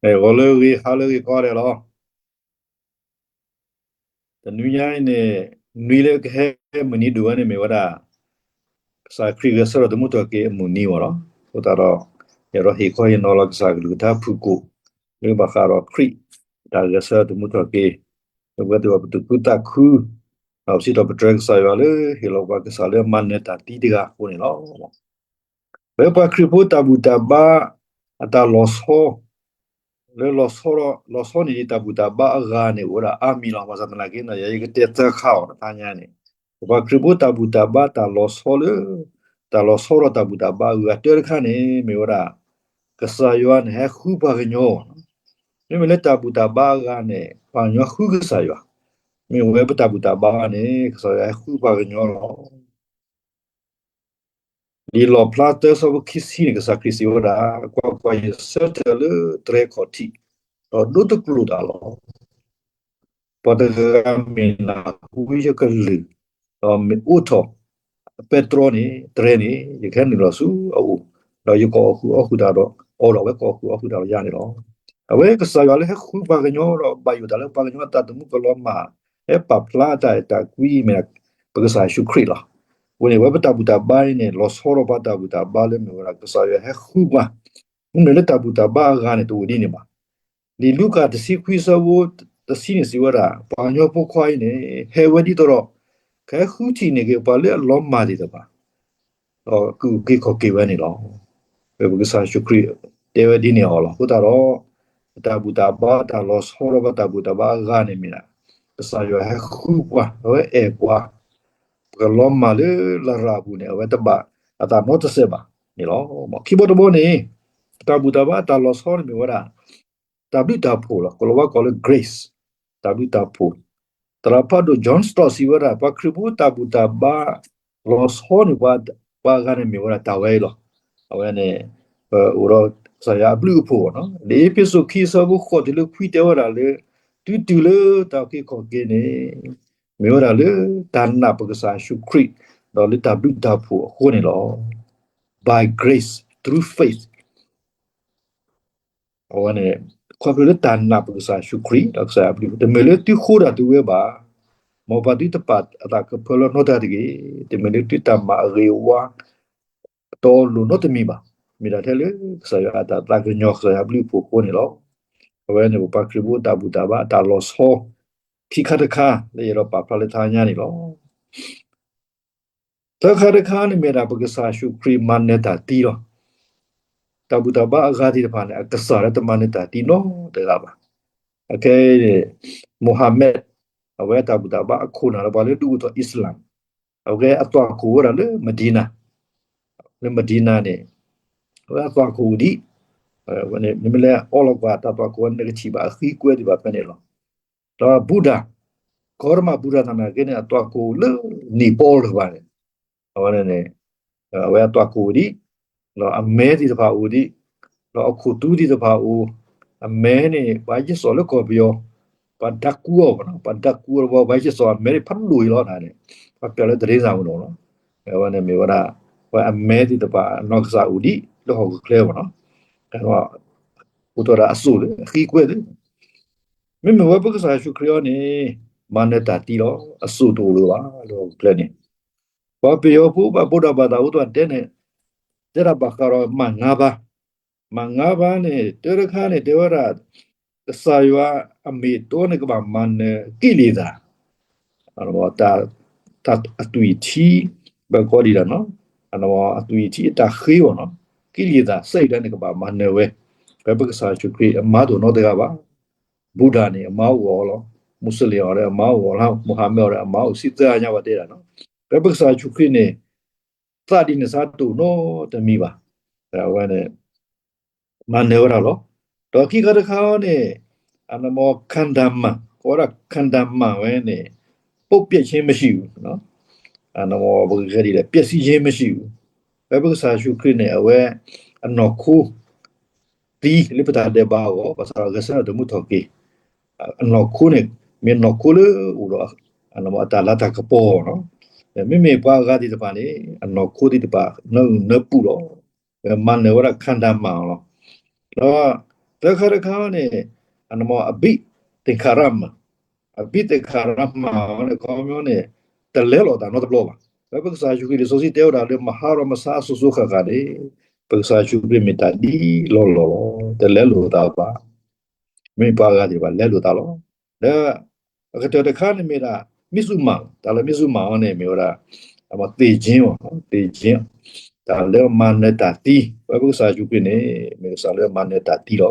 ဂီၤလၢအဂ့ၤ ဟါလၢအဂ့ၤကိးဂၤဒဲးလီၤ. တနွံညါအံၤန့ၣ် နွံလၢကဟဲမုၢ်နံၤဒိၣ်ဝဲန့ၣ်မ့ၢ်ဝဲဒၣ် ကစၢ်ခရံာ်ဂဲၤဆၢထၢၣ်သမူထီၣ်က့ၤအမုၢ်နံၤအဂီၢ်လီၤ. အဃိသတးဒီး ယအဲၣ်ဒိးဟ့ၣ်ခီဟ့ၣ်နီၤလီၤကစၢ်ကလုၢ်ကထါဖုၣ်ကိာ် လၢဘၣ်ဃးဒီးခရံာ်တၢ်ဂဲၤဆၢထၢၣ်သမူထီၣ်က့ၤ လၢပဝဲသ့ၣ်ပတုၤဃုသးခု ဒီးပစံးထီၣ်ပတြၢၤကစၢ်ယွၤလၢဟ့ၣ်လီၤပှၤကစၢ်လၢအမၤနၢၤတၢ်သံတဂၤအဃိန့ၣ်လီၤ. ပဝဲပှၤခရံာ်ဖိတၢ်ဘူၣ်တၢ်ဘါ အတၢ်လီၤဆီ လၢလီၤဆီ လီၤဆီန့ၢ်ဒံးတၢ်ဘူၣ်တၢ်ဘါအဂၤန့ၣ် အိၣ်ဝဲဒၣ်အါမံၤလီၤ. ဘၣ်ဆၣ်သနာ်က့န့ၣ် ယကတဲသၢခါအီၤတခါညါန့ၣ် ပပှၤခရံာ်ဖိတၢ်ဘူၣ်တၢ်ဘါတၢ်လီၤဆီလၢ တၢ်လီၤဆီဒီးတၢ်ဘူၣ်တၢ်ဘါအဂၤတၢတခါန့ၣ် မ့ၢ်ဝဲဒၣ် ကစၢ်ယွၤန့ၣ်ဟဲဃုပှၤကညီ မ့မ့ၢ်လၢတၢ်ဘူၣ်တၢ်ဘါအဂၤန့ၣ် ပှၤကညီဃုကစၢ်ယွၤ မ့ၢ်ဝဲပတၢ်ဘူၣ်တၢ်ဘါန့ၣ် ကစၢ်ယွၤဟဲဃုပှၤကညီလီၤ. လံာ်လီၣ်ဖျါသၢဆၢဖိခံဆံန့ၣ် ကစၢ်ခရံာ်စံးဝဲဒၣ်, ကွၢ်ကွၢ်, ယဆၢထၢၣ်လၢတြဲၤခီၣ်ထံး, ဒီးဒိတကျိာ်တၢ်လီၤ. ပှၤတဂၤဂၤမ့ၢ်နၢ်ဟူယကလုၢ်, ဒီးမ့ၢ်အိးထီၣ်အပဲတြီန့ၣ်, တြဲၤန့ၣ်, ယကဟဲနုာ်လီၤဆူအအိၣ်, ဒီးယကအီၣ်ဃုာ်အီဃုာ်တၢ်ဒီးအီၤဒီး အဝဲကအီၣ်ဃုာ်အီဃုာ်တၢ်ဒီးယၤန့ၣ်လီၤ. အဝဲကစၢ်ယွၤလၢဟဲဃုပှၤကညီဒီးဘၣ်ယိၣ်တၢ်လၢပှၤကညီအတၢ်သမူကလီၤမၢ်, ဟဲပာ်ဖျါတၢ်အဲၣ်တၢ်ကွံမ့ၢ်ဒၣ် ပကစၢ်ယ့ၣ်ၡူးခရံာ်လီၤ. အဃိန့ၣ် အဝဲပတၢ်ဘူၣ်တၢ်ဘါအံၤန့ၣ် လီၤဆီဒီးပှၤတၢ်ဘူၣ်တၢ်ဘါလၢမ့ၢ်ဝဲဒၣ် ကစၢ်ယွၤဟဲဃုပှၤ, မ့မ့ၢ်လၢတၢ်ဘူၣ်တၢ်ဘါအဂၤန့ၣ် တအိၣ်ဒ်န့ၣ်ဘၣ်. လံာ်လူၤကၣ်တဆံခွံဆၢဖိတဆံန့ၣ်စံးဝဲဒၣ်, ပှၤကညီဖိခွါအံၤန့ၣ် ဟဲဝဲဒ်သိးဒီး ကဟဲဃုထံၣ်န့ၢ်က့ၤပှၤလၢအလီၤမၢ်သ့ၣ်တဖၣ် ဒီးကအုၣ်က့ၤခီၣ်က့ၤဝဲန့ၣ်လီၤ. ပကစၢ်ယ့ၣ်ၡူးခရံာ်တဲဝဲဒ်န့ၣ်အီၤလီၤ. အဃိသတးဒီး ပတၢ်ဘူၣ်တၢ်ဘါတၢ်လီၤဆီဒီးပတၢ်ဘူၣ်တၢ်ဘါအဂၤန့ၣ်မ့ၢ်ဒၣ် ကစၢ်ယွၤဟဲဃုပှၤ, အဝဲအဲၣ်ပှၤ, ပကလီၤမၢ်လၢလရာ်အပူၤန့ၣ် အဝဲတဘၣ်အသးနီတစဲးဘၣ်န့ၣ်လီၤ. ခံဘီတဘီန့ၣ် တၢ်ဘူၣ်တၢ်ဘါတၢ်လီၤဆီန့ၣ်မ့ၢ်ဝဲဒၣ် တၢ်ဘျုးတၢ်ဖှိၣ်လီၤ. ကလီၤဝါကိးလၢ grace, တၢ်ဘျုးတၢ်ဖှိၣ်, သရၣ်ဖးဒိၣ် John Stott စံးဝဲဒၣ် ပှၤခရံာ်ဖိတၢ်ဘူၣ်တၢ်ဘါလီၤဆီန့ၢ်ပှၤ, ပှၤအဂၤန့ၣ်မ့ၢ်ဝဲဒၣ်တၢ်ဝဲအံၤလီၤ. အဝဲန့ၣ် ပအိၣ်ဒီးကစၢ်ယွၤအဘျုးအဖှိၣ်လီၤ. လံာ်အ့းဖ့းစူးခံဆၢဖိဃိးတုၤလၢခွံတဲဝဲဒၣ်လၢ တုၤတုၤလၢတၢ်အုၣ်က့ၤခီၣ်က့ၤန့ၣ် မ့ၢ်ဝဲဒၣ်လၢတၢ်နာ်ပကစၢ်ယ့ၣ်ၡူးခရံာ် ဒီးလၢတၢ်ဘျုးတၢ်ဖှိၣ်အဃိန့ၣ်လီၤ. By grace, through faith. အဝဲန့ၣ် ခီဖျိလၢတၢ်နာ်ပကစၢ်ယ့ၣ်ၡူးခရံာ် ဒီးကစၢ်ယွၤအဘျုး, တမ့ၢ်လၢသုဃိတၢ်သုဝဲဘၣ်, မ်ပှၤသုတပာ်အသးကဖၢလၢနီတဂၤတဂ့ၤ, တမ့ၢ်လၢသုတၢ်မၤအဂ့ၤအဝါ တအိၣ်လိာ်နီတမံၤဘၣ်. မ့ၢ်ဒၣ်ထဲလၢကစၢ်ယွၤအတၢ်သးကညီၤ ကစၢ်ယွၤအဘျုးအဖှိၣ်အဃိန့ၣ်လီၤ. အဝဲန့ၣ်ပပှၤခရံာ်ဖိတၢ်ဘူၣ်တၢ်ဘါအတၢ်လီၤဆီ ခံခါတခါ လၢယအဲၣ်ဒိးပာ်ဖျါလၢတဟါညါန့ၣ်လီၤ. သၢခါတခါန့ၣ်မ့ၢ်ဒၣ် ပကစၢ်ယ့ၣ်ၡူးခရံာ်မၤနၢၤတၢ်သံလီၤ. တၢ်ဘူၣ်တၢ်ဘါအဂၤသ့ၣ်တဖၣ်န့ၣ် အကစၢ်လၢတမၤနၢၤတၢ်သံနီတဂၤဘၣ်. အခဲအံၤန့ၣ် Mohammed အဝဲတၢ်ဘူၣ်တၢ်ဘါအခိၣ်နၢ်လၢပှၤလၢဒုးအိၣ်ထီၣ် Islam အဝဲအသွၣ်ခိၣ်ဝဲဒၣ်လၢ Medina, လၢ Medina န့ၣ် အဝဲအသွၣ်ခိၣ်အိၣ်ဒံး, မ့မ့ၢ်လၢအအီလီၤကွၢ်တၢ်သွၣ်ခိၣ်ဝဲန့ၣ် နကထံၣ်ဘၣ်အဃံကွဲသ့ၣ်တဖၣ်ဖဲန့ၣ်လီၤ. ဒီး Buddha, Gautama Buddha သနာ်က့န့ၣ် အသွၣ်ခိၣ်လၢ Nepal တဖၣ်န့ၣ်, အဝဲန့ၣ် အဝဲအသွၣ်ခိၣ်အိၣ်ဒံး, ဒီးအမဲသ့ၣ်တဖၣ်အိၣ်ဒံး, ဒီးအခိၣ်သူသ့ၣ်တဖၣ်အိၣ်, အမဲန့ၣ် ပှၤယ့ၢ်စီၤလၢကီၢ်ပယီၤ ပှၤဒၣ်ကူအီၤဘၣ်နီၤ, ပှၤဒၣ်ကူအီၤတဘျီ ပှၤယ့ၢ်စီၤအမဲန့ၣ် ဖးဒိၣ်အံၤလီၤနၤန့ၣ်, ပှၤပျၢ်လၢတရ့စၢ်မနီၤလီၤ. အဝဲန့ၣ်မ့ၢ်ဝဲဒၣ် ပှၤအမဲသ့ၣ်တဖၣ်အနီၢ်ကစၢ်အိၣ်ဒံးလၢဟီၣ်ခိၣ်ချၢဘၣ်နီၤ, အိၣ်ထီၣ်ဒၣ်အစိၣ်လၢအဃံကွဲသ့ၣ် မ့မ့ၢ်ဝဲပကစၢ်ယ့ၣ်ၡူးခရံာ်အံၤန့ၣ် မၤနၢၤတၢ်သံလီၤ. အစိၣ်တအိၣ်လၢၤဘၣ်လၢဟီၣ်ခိၣ်ချၢန့ၣ်, ပှၤပယီၤဖိဘၣ် ဗုဒ္ဓဘာသာ အိၣ်တ့ၢ်တဲန့ၣ်, တဲဒၣ်ဘၣ်ဃးဒီးမၤငါးပါး, မၤငါးပါးန့ၣ် တၢတခါန့ၣ် တဲဝဲဒၣ် ကစၢ်ယွၤအမ့ၢ်အတီန့ၣ် ကဘၣ်မၤနၢၤကံၣ်လံၤသး တၢ်အသွံၣ်ထံ ဘၣ်ကီဒံးဒၣ်နီၤ, အသွံၣ်ထံအတၢ်ဃ့အီၤနီၤ, ကံၣ်လံၤသး စဲအံၤဒၣ်န့ၣ် ကဘၣ်မၤနၢၤဝဲ, ဖဲပကစၢ်ယ့ၣ်ၡူးခရံာ်အမၤတအိၣ်နီတဂၤဘၣ်. ဗုဒ္ဓ န့ၣ် အမၤအိၣ်အီၤလီၤ, မူစလ့ၣ်အီၤဒီးအမၤအိၣ်အီၤလီၤ, မူဟၤမ့ၣ်အီၤဒီးအမၤအိၣ်ဆံသၢညါဝဲတဲဒၣ်နီၤ, ဖဲပကစၢ်ယ့ၣ်ၡူးခရံာ်န့ၣ် သးဒ်န့ၣ်စးတအိၣ်နီတမံၤဘၣ်. အဝဲန့ၣ် မၤနၢၤဝဲဒၣ်လီၤ. ဒီးခံခါတခါန့ၣ် အနမီၤ ခန္ဓာမှန်, ကိးဝဲဒၣ် ခန္ဓာမှန် ဝဲန့ၣ် ပုပ်ပျက်ခြင်းမရှိဘူး, အနမီၤ ပကဂဲၤဒ်လဲၣ် ပျက်စီးခြင်းမရှိဘူး. ဖဲပကစၢ်ယ့ၣ်ၡူးခရံာ်န့ၣ် အဝဲအနီၢ်ခိ သံလၢပတၢ်ဒဲးဘးအဂီၢ် ဘၣ်ဆၣ်ဒီးဂဲၤဆၢထၢၣ်သမူထီၣ်က့ၤ အနီၢ်ခိန့ၣ် မ့ၢ်နီၢ်ခိလၢအိၣ်ဒီး အတၢ်လၤတၢ်ကပီၤလီၤ. မ့မ့ၢ်ပှၤအဂၤသ့ၣ်တဖၣ်န့ၣ် အနီၢ်ခိသ့ၣ်တဖၣ် နၢအုၣ်နၢပူၤလီၤ. မၤနၢၤဝဲဒၣ် ခန္ဓာမှန် လီၤ. ဒီး သၢခါတခါန့ၣ် အနမ့ၢ် အဘိသင်္ခါရမ အဘိသင်္ခါရမန့ၣ် ခီပညီန့ၣ် တလဲလိာ်သးနီတဘျီဘၣ်. လၢပကစၢ်ယ့ၣ်ၡူးခရံာ်လံာ်စီဆှံတဲဝဲဒၣ်လၢ မဟါဒီးမဆါအစိၤစိၤဃၣ်ဃၣ်န့ၣ် ပကစၢ်ယ့ၣ်ၡူးခရံာ်မ့ၢ်တၢ်ဒ်လီၢ်လီၢ်လီၤ. တလဲလိာ်သးဘၣ်. မ့ၢ်ပှၤဂၤသ့ၣ်တဖၣ်လဲလိာ်သးလီၤ. ဒီးအကတၢၢ်တခါန့ၣ်မ့ၢ်ဒၣ် မံၣ်စူၣ်မး, တၢ်လၢမံၣ်စူၣ်မးအီၤန့ၣ် မ့ၢ်ဝဲဒၣ် သ့ၣ်ကၠ့အီၤ, သ့ၣ်ကၠ့အီၤ, တၢ်လၢမၤနၢၤတၢ်သံ, ပဝဲပကစၢ်ယ့ၣ်ၡူးခရံာ်န့ၣ် မ့ၢ်ကစၢ်လၢမၤနၢၤတၢ်သံလီၤ.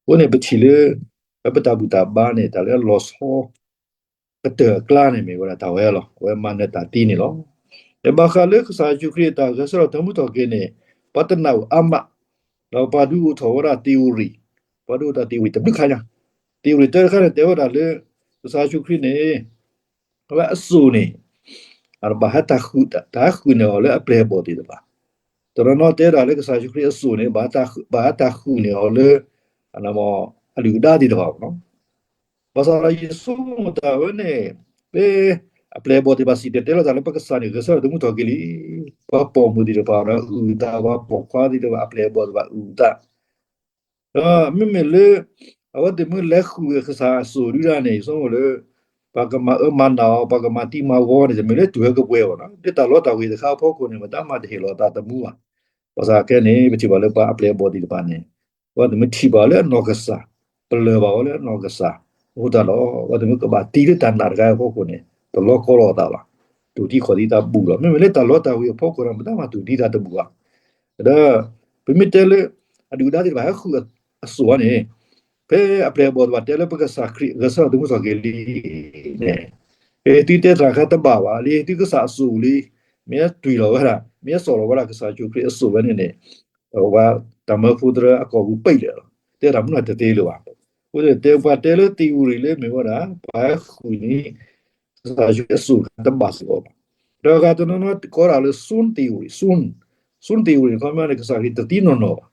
အဃိန့ၣ် ပထံၣ်လၢ ပတၢ်ဘူၣ်တၢ်ဘါန့ၣ် တၢ်လၢလီၤဆီ ကတၢၢ်အကျါန့ၣ် မ့ၢ်ဝဲဒၣ်တၢ်ဝဲလီၤ. အဝဲမၤနၢၤတၢ်သံန့ၣ်လီၤ. ဒီးဘၣ်ဃးလၢကစၢ်ယ့ၣ်ၡူးခရံာ်အတၢ်ဂဲၤဆၢထၢၣ်သမူထီၣ်က့ၤန့ၣ် ပှၤတနာ်အီၤအါမး, ဒီးပှၤဒုးအိၣ်ထီၣ်ဝဲဒၣ် theory, ပှၤဒုးအိၣ်ထီၣ် theory တဘျုးခါညါ, theory တၢတခါန့ၣ် တဲဝဲဒၣ်လၢ ကစၢ်ယ့ၣ်ၡူးခရံာ်န့ၣ် အဝဲအစိၣ်န့ၣ် ဘၣ်ဟဲတၢ်ဃုန့ၢ်အီၤလၢအပျဲၢ်အဘီၣ်သ့ၣ်တဖၣ်, တနီၤနီၤတဲဒၣ်လၢကစၢ်ယ့ၣ်ၡူးခရံာ်အစိၣ်န့ၣ် ဘၣ်ဟဲတၢ်ဃုန့ၢ်အီၤလၢ အဒုၣ်အဒါသ့ၣ်တဖၣ်လီၤ. ဘၣ်ဆၣ်ဒီးယဆိကမိၣ်တၢ်ဝဲန့ၣ် ဖဲအပျဲၢ်အဘီၣ်သ့ၣ်တဖၣ်စံၣ်တဲၤတဲလီၤတၢ်လၢပကစၢ်န့ၣ် ဂဲၤဆၢထၢၣ်သမူထီၣ်က့ၤလံ, ပှၤပိာ်မုၣ်သ့ၣ်တဖၣ်ဒီးအုၣ်အသး, ပှၤပိာ်ခွါသ့ၣ်တဖၣ် အပျဲၢ်အဘီၣ်သ့ၣ်တဖၣ်အုၣ်အသး, ဒီးမ့မ့ၢ်လၢ အဝဲသ့ၣ်မ့ၢ်လဲၤဃုကစၢ်အစိၣ်ဒုဒၣ်န့ၣ် ယဆိကမိၣ်လၢ ပှၤကမၤအၢမၤနးအီၤ, ပှၤကမၤသံမၤဝီန့ၣ် တမ့ၢ်လၢတုၤဝဲကပှဲၤဘၣ်နီၤ. လၢတၢ်လီတၢ်ဝ့ၤတခါအဖီခိၣ်န့ၣ် မတၤမၤတဟ့ၣ်လီၤသးသမူဘၣ်. ဘၣ်ဆၣ်ခဲန့ၣ် ပထံၣ်ဘၣ်လၢပှၤအပျဲၢ်အဘီၣ်သ့ၣ်တဖၣ်န့ၣ် အဝဲသ့ၣ်မ့ၢ်ထံၣ်ဘၣ်လၢအနီၢ်ကစၢ်, ပလၢၢ်ဘၣ်အီၤလၢအနီၢ်ကစၢ်, အဃိသတးဒီး အဝဲသ့ၣ်မ့ၢ်ကဘၣ်သံလၢတၢ်နာ်တခါအဖီခိၣ်န့ၣ် တလီၤကီလီၤအသးဘၣ်. တူၢ်ထံခီၣ်ထံသးဘူၣ်လီၤ. မ့မ့ၢ်လၢတၢ်လီတၢ်ဝ့ၤအဖီခိၣ်ဒီး မတၤမၤတူၢ်ထံသးတဘူၣ်ဘၣ်. ဒီး ပမ့ၢ်တဲလၢ အဒုၣ်အဒါသ့ၣ်တဖၣ်ဟဲဃုအစိၣ်အီၤန့ၣ် ဖဲအပျဲၢ်အဘီၣ်သ့ၣ်တဖၣ်တဲလၢပကစၢ်ခရံာ် ဂဲၤဆၢထၢၣ်သမူထီၣ်က့ၤလံန့ၣ်, သုတဲတၢ်တခါတဘၣ်ဘၣ်လံ, သုကစၢ်အစိၣ်လံ, မ့ၢ်အသွံၣ်လီၤဝဲဒၣ်, မ့ၢ်အစိာ်လီၤဝဲဒၣ်ကစၢ်ယ့ၣ်ၡူးခရံာ်အစိၣ်ဝဲန့ၣ်န့ၣ်, ပှၤတၢ်မၢဖိတဖၣ်အကိာ်ပူၤပံာ်လီၤ, တဲတၢ်မနုၤတသ့လၢၤဘၣ်. အဃိန့ၣ် တဲပှၤတဲလၢ theory လၢမ့ၢ်ဝဲဒၣ် ပှၤဟဲဃုန့ၣ် ကစၢ်ယ့ၣ်ၡူးခရံာ်အစိၣ်တဘၣ်စ့ၢ်ကီးဘၣ်. ဒီးအဂၤတနီၤနီၤကိးတၢ်လၢ soon theory, soon, soon theory န့ၣ် ခီပညီန့ၣ် ကစၢ်ခရံာ်တသံနီၢ်နီၢ်ဘၣ်.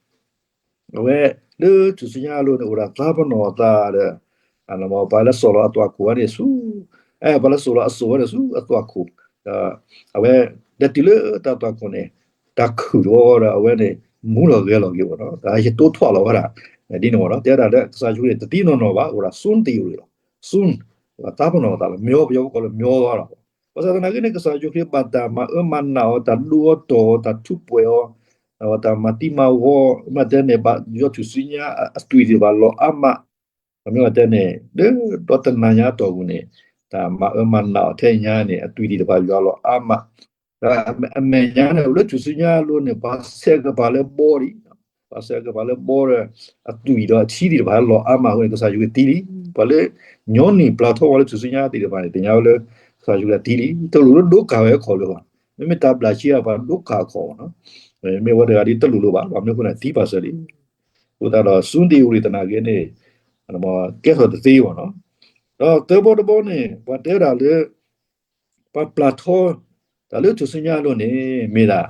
အဝဲ လၢထူၣ်စုညါအလိၤန့ၣ် အိၣ်ဒၣ်သးပနီၣ်အသးဒီး ပှၤလၢစိာ်လီၤအသွၣ်ခိၣ်ဝဲန့ၣ်ဆူ, အဲ ပှၤလၢစိာ်လီၤအစိၣ်ဝဲန့ၣ်ဆူအသွၣ်ခိၣ်, ဒီး အဝဲ လဲၤတုၤလၢတၢ်သွၣ်ခိၣ်န့ၣ် တၢ်ခုၣ်တဝီဒီး အဝဲန့ၣ် မူလီၤဂဲၤလီၤက့ၤဘၣ်နီၤ, တၢ်ယတိထွဲလီၤဝဲဒၣ်, ဒ်န့ၣ်မ့ၢ်နီၤ, တဲဒၣ်လၢကစၢ်ယ့ၣ်ၡူးခရံာ်န့ၣ် တသံနီၢ်နီၢ်ဘၣ်, အိၣ်ဒၣ် soon theory လီၤ, soon, သးပနီၣ်အသးလီၤ, မျော ပယီၤကိးလၢမျေသွားလီၤ. ဘၣ်ဆၣ်သနာ်က့န့ၣ် ကစၢ်ယ့ၣ်ၡူးခရံာ်ဘၣ်တၢ်မၤအၢမၤနးအီၤ, တၢ်ဒိအီၤတီၢ်အီၤ, တၢ်ထူးပှဲၤအီၤ, တၢ်မၤသံမၤဝီ, မ့ၢ်တဲန့ၣ် ဘၣ်ယွၤထူၣ်စုညါအသွံၣ်သ့ၣ်တဖၣ်လီၤအါမး, မ့ၢ်တဲန့ၣ် လၢဒီတနၤညါအတီၢ်ပူၤန့ၣ် တၢ်မၤအၢမၤနးအီၤထဲညါန့ၣ် အသွံၣ်သ့ၣ်တဖၣ်ယွၤလီၤအါမး, ဒီးအမဲာ်ညါန့ၣ် လၢထူၣ်စုညါအလိၤန့ၣ် ပှၤဆဲးကပၤလၢဘီဒံး, ပှၤဆဲးကပၤလၢဘီဒီး အသွံၣ်ဒီးအထံသ့ၣ်တဖၣ်လီၤအါမးအဃိန့ၣ် ကစၢ်ယ့ၣ်ၡူးခရံာ်သံလံ. ပှၤလၢ ညီနုၢ်ပျၢ်ထီၣ်ဝဲလၢထူၣ်စုညါသ့ၣ်တဖၣ်န့ၣ် သ့ၣ်ညါဝဲလၢ ကစၢ်ယ့ၣ်ၡူးခရံာ်သံလံ. တလိၣ်လၢဒိးကၢ်ဝဲအခီၣ်လၢၤဘၣ်. မ့မ့ၢ်တၢ်ဘျၣ်ဆံးအ ပှၤဒိးကၢ်အခီၣ်ဘၣ်နီၤ, မ့ၢ်ဝဲတဂၤဒ်တလိၣ်လၢၤဘၣ်, ဘၣ်မနုၤအဃိန့ၣ် သံပာ်စၢၤလံ. အဃိသတးဒီး soon theory သနာ်က့န့ၣ် ကဲထီၣ်တသ့ဘၣ်နီၤ. ဒီးသၢဘီတဘီန့ၣ် ပှၤတဲဝဲဒၣ်လၢ ပှၤပျၢ်ထီ တၢ်လၢထူၣ်စုညါအလိၤန့ၣ် မ့ၢ်ဒၣ်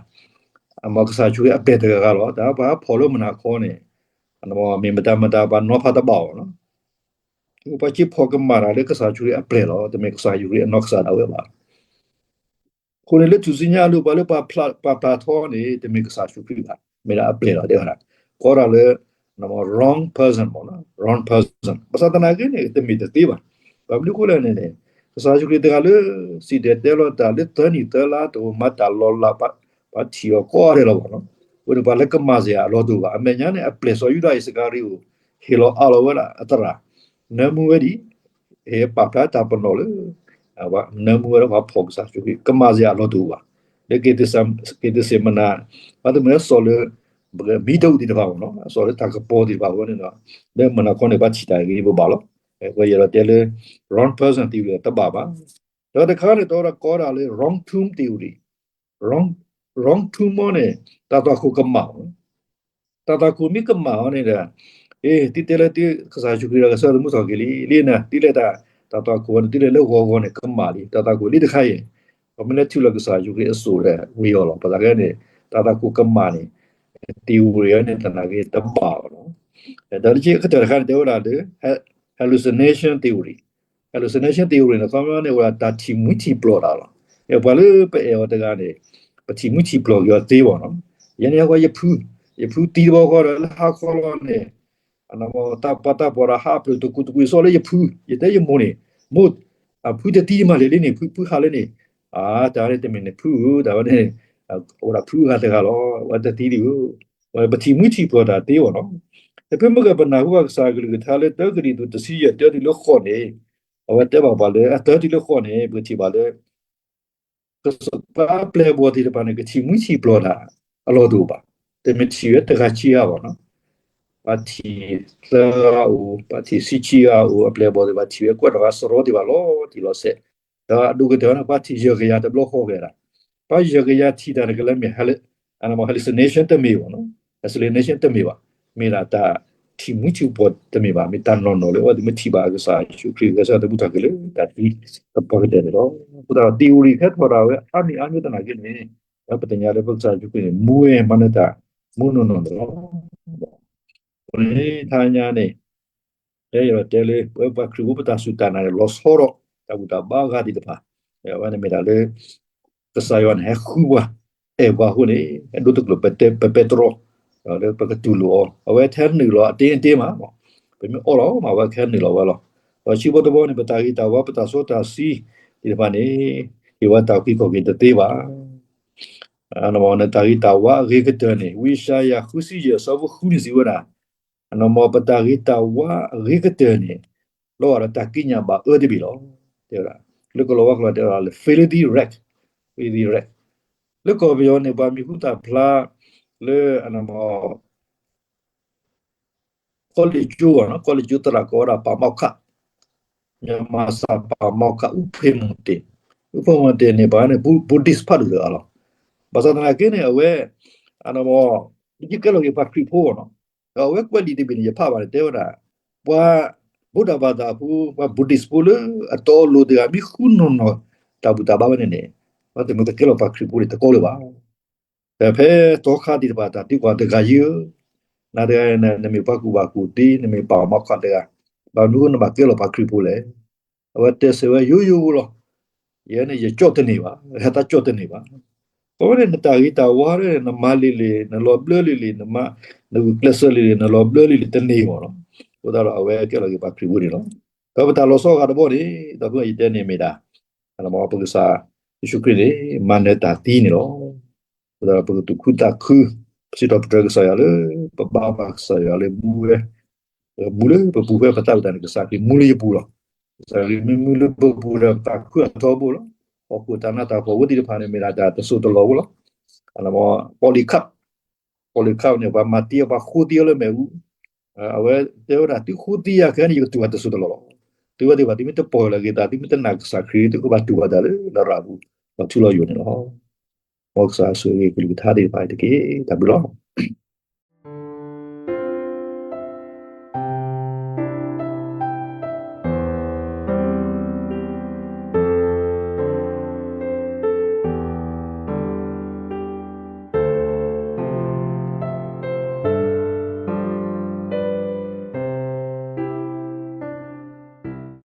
အမ့ၢ်ကစၢ်ယ့ၣ်ၡူးခရံာ်အပျဲၢ်တဂၤဂၤလီၤ. တၢ်ပှၤဖီၣ်လၢမုၢ်နၤခီန့ၣ် မ့ၢ်မတၤမတၤ ပှၤနီၤဖးတဘၣ်အီၤနီၤ. ပှၤက့ၤဖီၣ်ကမၣ်တၢ်လၢကစၢ်ယ့ၣ်ၡူးခရံာ်အပျဲၢ်လီၤ. တမ့ၢ်ကစၢ်ယ့ၣ်ၡူးခရံာ်အနီၢ်ကစၢ်ဒၣ်ဝဲဘၣ်. အဃိန့ၣ်လၢထူၣ်စုညါအလိၤ ပှၤလၢပှၤပျၢ်ထီန့ၣ် တမ့ၢ်ကစၢ်ယ့ၣ်ၡူးခရံာ်ဘၣ်, မ့ၢ်ဒၣ်အပျဲၢ်လီၤ တဲဝဲဒၣ်. ကိးတၢ်လၢ wrong person မ့ၢ်နီၤ, wrong person. ဘၣ်ဆၣ်သနာ်က့န့ၣ် တမ့ၢ်တသ့ဘၣ်. ဘၣ်မနုၤအဃိလဲၣ်န့ၣ်န့ၣ် ကစၢ်ယ့ၣ်ၡူးခရံာ်တဂၤလၢ စံၣ်တဲၤတဲလီၤတၢ်လၢသၢနံၣ်သၢလါ တအိၣ်မၤတၢ်လီၤလး ပှၤထံၣ်အီၤကိးဂၤဒဲးလီၤဘၣ်နီၤ. အဃိန့ၣ် ပှၤလၢကမၤစ့ၢ်အလီၢ်တအိၣ်ဘၣ်. အမဲာ်ညါန့ၣ် အပျဲၢ်စီၤယူဒၤအံၣ်စကၤရံၤအိၣ် ဟ့ၣ်လီၤအးလီၤဝဲဒၣ်အသရၣ်, နၢမူဝဲဒံး ဟ့ၣ်ပာ်ဖျါတၢ်ပနီၣ်လၢ နၢမူဝဲဒီးပှၤဖီၣ်ကစၢ်ယ့ၣ်ၡူးခရံာ် ကမၤစ့ၢ်အလီၢ်တအိၣ်ဘၣ်. လၢ က့ၤသ့းစ့မနၤ ဘၣ်သ့ၣ်မ့ၢ်လၢအစိာ်လၢ မံဒိၣ်သ့ၣ်တဖၣ်မ့ၢ်နီၤ, အစိာ်လၢတၢ်ကပီၤသ့ၣ်တဖၣ်ဝဲန့ၣ်ဒီး လၢမုၢ်နၤခီန့ၣ် ပှၤထံၣ်တၢ်ဂ့ၤဘၣ်ဘၣ်လီၤ. အဝဲယအဲၣ်ဒိးတဲလၢ wrong person သံဝံၤတဘၣ်ဘၣ်. ဒီးတခါန့ၣ် တဝဲဒၣ်ကိးဒၣ်လၢ wrong tomb theory, wrong, wrong tomb မ့ၢ်န့ၣ် တၢ်သွၣ်ခိၣ်ကမၣ် တၢ်သွၣ်ခိၣ်မ့ၢ်ကမၣ်အီၤန့ၣ်ဒီး အ့ သုတဲလၢသုကစၢ်ယ့ၣ်ၡူးခရံာ်ဒီးဂဲၤဆၢထၢၣ်သမူထီၣ်က့ၤလံ, လံန့ၣ် သုလဲၤတၢ် တၢ်သွၣ်ခိၣ်ဝဲန့ၣ် သုလဲၤလၢဂီၤဂီၤန့ၣ် ကမၣ်လံ, တၢ်သွၣ်ခိၣ်လံတခါအံၤ ပမ့ၢ်လဲၤထုးလီၤကစၢ်ယ့ၣ်ၡူးခရံာ်အစိၣ်ဒီးဝံၤအီၤလီၤ. ဘၣ်ဆၣ်ခဲန့ၣ် တၢ်သွၣ်ခိၣ်ကမၣ်န့ၣ် theory ဝဲန့ၣ် သနာ်က့တဘၣ်အီၤလီၤ. ဒီးတက့ၢ်အကတၢၢ်တခါန့ၣ် တဲဝဲဒၣ်လၢ hallucination theory, hallucination theory န့ၣ် ခီပညီန့ၣ် ဝဲဒၣ်တၢ်ထံၣ်မှံထံၣ်ပျီၢ်တၢ်လီၤ. ပှၤလၢပအဲၣ်အီၤတဂၤန့ၣ် ပထံၣ်မှံထံၣ်ပျီၢ်က့ၤအီၤသ့ဘၣ်နီၤ. ယဲန့ၣ် ယဖု, ယဖုသံတဘျီဃီဒီး လၢဟါခီလီၤန့ၣ် တၢ်ပှၢ်တၢ်ပီၤဒီးဟးအပျုာ်တကူတကူ ယဆီၣ်လၢယဖု ယတဲယမိၢ်န့ၣ်, မိၢ်, အဖုတတံၤမးလံလံန့ၣ် ဖုဖုဟးလၢန့ၣ်, တၢ်န့ၣ်တမ့ၢ်န့ၣ်ဖုဧၢ တၢ်ဝဲန့ၣ်, အိၣ်ဒၣ်ဖုဂၤတဂၤလီၤ ဝဲတတံၤဒံးဧၢ, ပထံၣ်မှံထံၣ်ပှၢ်တၢ်သ့အီၤနီၤ, ဖဲမ့ၢ်ကပနၢ်ဟူဘၣ်ကစၢ်အကလုၢ်ကထါလၢတၢကရံၣ်သူးတဆံယဲၢ်တၢတုၤလၢဃိးန့ၣ်, အဝဲတဲဘၣ်ပှၤလၢအတၢတုၤလၢဃိးန့ၣ် ပကထံၣ်ဘၣ်လၢ ကစၢ်ပှၤအပျဲၢ်အဘီၣ်သ့ၣ်တဖၣ်န့ၣ် ကထံၣ်မှံထံၣ်ပှၢ်တၢ်အလီၢ်တအိၣ်ဘၣ်, တမ့ၢ်ထံၣ်ဝဲတဂၤခံဂၤဘၣ်နီၤ, ပှၤထံၣ်သၢဂၤအိၣ် ပှၤထံၣ်ဆံခံဂၤအိၣ် အပျဲၢ်အဘီၣ်သ့ၣ်တဖၣ်ထံၣ်ဝဲကွဲးထီၣ်ဂၤစရီသ့ၣ်တဖၣ်လီၤတံၢ်လီၤဆဲး, ဒီးအဒိၣ်ကတၢၢ်န့ၣ် ပှၤထံၣ်ယဲၢ်ကယၤတဘျီဃီက့ၤဒၣ်, ပှၤယဲၢ်ကယၤထံၣ်တၢ်န့ၣ်ကလၢမ့ၢ် hallucination တမ့ၢ်ဘၣ်နီၤ, hallucination တမ့ၢ်ဘၣ်, မ့ၢ်ဒၣ်တၢ်ထံၣ်မှံထံၣ်ပှၢ်တမ့ၢ်ဘၣ်, မ့ၢ်တၢ်နီၢ်နီၢ်လၢအဝဲသ့ၣ်မ့ၢ်ထံၣ်ဘၣ်ကစၢ်ယ့ၣ်ၡူးခရံာ် ကစၢ်သမူထီၣ်က့ၤလၢတၢ်သံသပှၢ်ကတၢၢ်န့ၣ်လီၤ. အဃိသတးဒီး theory ခဲထီၣ်ဒၣ်ဝဲအါမံၤအါမံၤသနာ်က့န့ၣ်, ပသ့ၣ်ညါလၢပကစၢ်ယ့ၣ်ၡူးခရံာ်န့ၣ် မူဝဲမၤနၢၤတၢ်မူနီၢ်နီၢ်န့ၣ်လီၤ. အဃိန့ၣ် တဟါညါန့ၣ် ဖဲယတဲလၢ ပဝဲပှၤခရံာ်ဖိပတၢ်စူၢ်တၢ်နာ်န့ၣ် လီၤဆီဒီးတၢ်ဘူၣ်တၢ်ဘါအဂၤသ့ၣ်တဖၣ်, အဝဲန့ၣ်မ့ၢ်ဒၣ်လၢ ကစၢ်ယွၤန့ၣ် ဟဲဃုပှၤ အဲၣ်ပှၤအဃိန့ၣ် ဟဲဒိတကျိာ်ပပဲတြီ လၢပကတူၢ်လိာ်အီၤ, အဝဲထဲနုာ်လီၤအတ့အတ့မး, ပမ့ၢ်အီလီၤမး အဝဲကဟဲနုာ်လီၤဝဲလီၤ. ဒီးဆံးဖိတဘီန့ၣ် ပတၢ်ဂ့ၤတၢ်ဝါ ပတၢ်စီတၢ်ဆှံသ့ၣ်တဖၣ်န့ၣ် ဟ့ၣ်ဝဲတၢ်အုၣ်က့ၤခီၣ်က့ၤတသ့ဘၣ်. နတၢ်ဂ့ၤတၢ်ဝါအဂ့ၤကတၢၢ်န့ၣ် ဝံယၡါယၤ ဃုဆံယဲၢ် အဆၢဖိဃုန့ၣ်စံးဝဲဒၣ်, ပတၢ်ဂ့ၤတၢ်ဝါအဂ့ၤကတၢၢ်န့ၣ် လီၤဂာ်ဒီးတၢ်ကံးညာ်ဘၣ်အၢတဘ့ၣ်လီၤ. တဲဝဲဒၣ်, လၢကလီၤဝါကျိာ်တဲဝဲဒၣ်လၢ filthy rag, filthy rag, လၢကီၢ်ပယီၤန့ၣ် ပှၤမံၤဟူသၣ်ဖျါ လၢ ကီလ့ၣ်ကၠိ, ကီလ့ၣ်ကၠိသရၣ်ကိးဝဲဒၣ် ပါမောက္ခ, မြန်မာစာ ပါမောက္ခ ဦးဖေမုန်တင်, ဦးဖေမုန်တင်န့ၣ် ပှၤန့ၣ် Buddhist ဖးဒိၣ်တဂၤလီၤ. ဘၣ်ဆၣ်သနာ်က့န့ၣ် အဝဲ ယကဲလီၤက့ၤပှၤခရံာ်ဖိနီၤ, ဒီးအဝဲကွဲးလံာ်တဘ့ၣ်န့ၣ် ယဖးဘၣ်န့ၣ် တဲဝဲဒၣ်, ပှၤ ဗုဒ္ဓဘာသာ ဖိ, ပှၤ Buddhist ဖိလၢအတီအလိၤတဂၤ မ့ၢ်ဃုနီၢ်နီၢ်တၢ်ဘူၣ်တၢ်ဘါဝဲန့ၣ်န့ၣ်, ပှၤတမ့ၢ်ကကဲလီၤပှၤခရံာ်ဖိန့ၣ်တကီလၢၤဘၣ်. ဒီးဖဲတီခါသ့ၣ်တဖၣ်တၢ်သံကွၢ်တဂၤယံၤဧၢ, နၤတဂၤ နမ့ၢ်ပှၤကူၣ်ဘၣ်ကူၣ်သ့ နမ့ၢ်ပါမောက္ခတဂၤ, ဘၣ်မနုၤအဃိနဘၣ်ကဲလီၤပှၤခရံာ်ဖိလဲၣ်. အဝဲတဲဆၢဝဲယိယိဖိလီၤ. ယဲန့ၣ်ယကၠီၣ်တန့ၢ်ဘၣ်, ဟဲသးကၠီၣ်တန့ၢ်ဘၣ်. အဝဲန့ၣ်နတၢ်ဂ့ၤတၢ်ဝါလၢ နမၤလံာ်လံာ် နလီၤဘျၢလံာ်လံာ် နမၤ နဂုာ်ကျဲးစၢးလံာ်လံာ် နလီၤဘျၢလံာ်လံာ် တန့ၢ်ဘၣ်လီၤ. အဃိသတးဒီးအဝဲကဲလီၤက့ၤပှၤခရံာ်ဖိန့ၣ်လီၤ. ဒီးပတၢ်လီၤဆီအဂၤတဘီန့ၣ် ဒီပုၢ်ဝဲၢ်ယတဲန့ၣ်မ့ၢ်ဒၣ် ပကစၢ်ယ့ၣ်ၡူးခရံာ်န့ၣ် မၤနၢၤတၢ်သံန့ၣ်လီၤ. အဃိသတးဒီးပကသူၣ်ခုသးခု, ပစံးထီၣ်ပတြၢၤကစၢ်ယွၤလၢ ပဘါဘၣ်ကစၢ်ယွၤလၢမူဝဲ, မူလၢပပူၤဖဲပသးဝံၣ်တၢ်န့ၣ် ကစၢ်ခရံာ်မူလၢယပူၤလီၤ. ကစၢ်ခရံာ်မ့ၢ်မူလၢပပူၤဒီးပသးခုအထီဘိလီၤ. ဟီၣ်ခိၣ်တၢ်နးတၢ်ဖှီၣ်ဝဲသ့ၣ်တဖၣ်န့ၣ် မ့ၢ်ဒၣ်တၢ်တစိၢ်တလီၢ်ဖိလီၤ. ပီၣ်လံၣ်ခး, ပီၣ်လံၣ်ခးန့ၣ် ပှၤမၤသံအီၤ ပှၤဃိသံအီၤလၢမ့ၣ်အူ, အဝဲတဲဝဲဒၣ် သုဃိသံယၤခဲအံၤန့ၣ် ယကတူၢ်ဘၣ်တစိၢ်တလီၢ်လီၤ. သုဝဲသ့ၣ်တဖၣ် သုမ့ၢ်တပီၢ်လၢၤဂ့ၤသး သုမ့ၢ်တနာ်ကစၢ်ခရံာ် သုကဘၣ်တူၢ်ဘၣ်တၢ်လၢလရာ်ပူၤ ပှၤထူလီၤယိာ်န့ၣ်လီၤ. မ်ကစၢ်ဆိၣ်ဂ့ၤကလုၢ်ကထါသ့ၣ်တဖၣ်အံၤတက့ၢ်. တၢ်ဘျုးလီၤ.